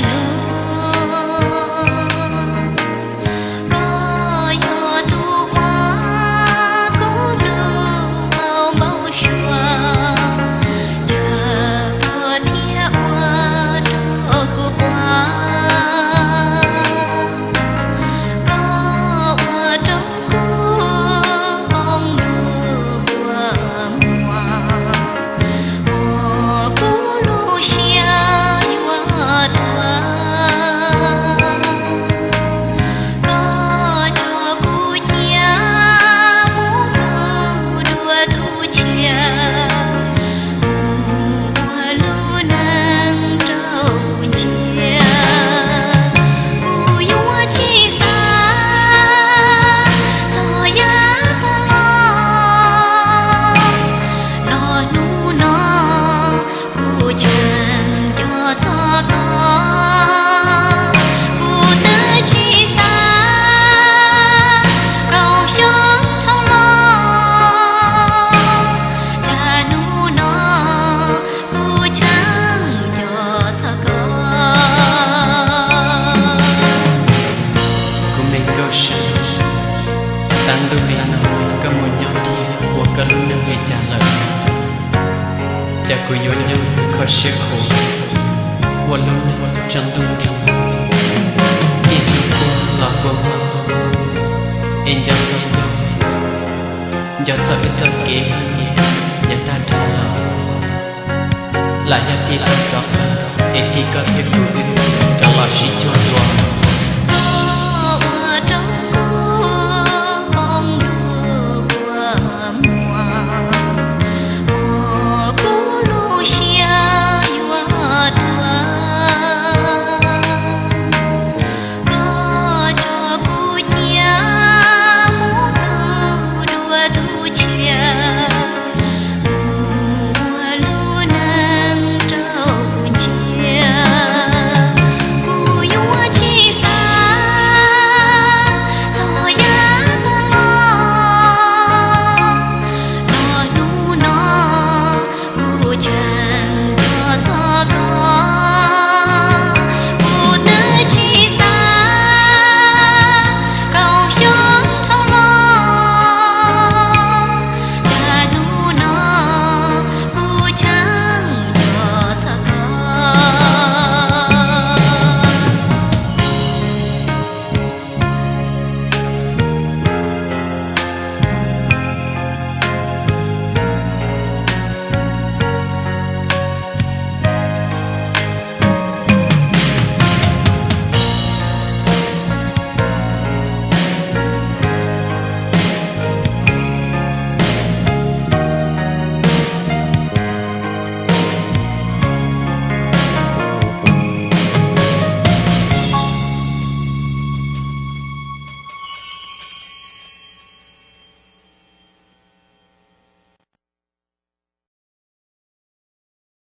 lug. Koj yog tus uas kuv lug npaum suav, cas koj thiaj ua rau kuv quaj. Koj ua rau kuv poob lub kua muag, ua kuv lub siab yuav tuag. Koj tso kuv cia mus nrog dua tus tshiab, mus ua lub neej rau kuv ntsia. Kuv yuav tsis xav txog yav tag los, los hnub no kuv tseem nco txog koj. Kuv twb tsis xav kaum xyoo dhau los, cas hnub no kuv tseem nco txog koj. Kuv me nkauj sab, tag ntuj li no koj mus nyob thiab ua koj lub neej li cas lawm? Cas kuv yuav nyob kho siab khuav ua lub neej tsaus ntuj nti, ib hnub kua los kua muag, es nco txog koj, nco txog wb txoj kev hlub yav tag dhau los, lam yog tig loo rov qab es tig koj thiab kuv wb rov los sib cuag dua.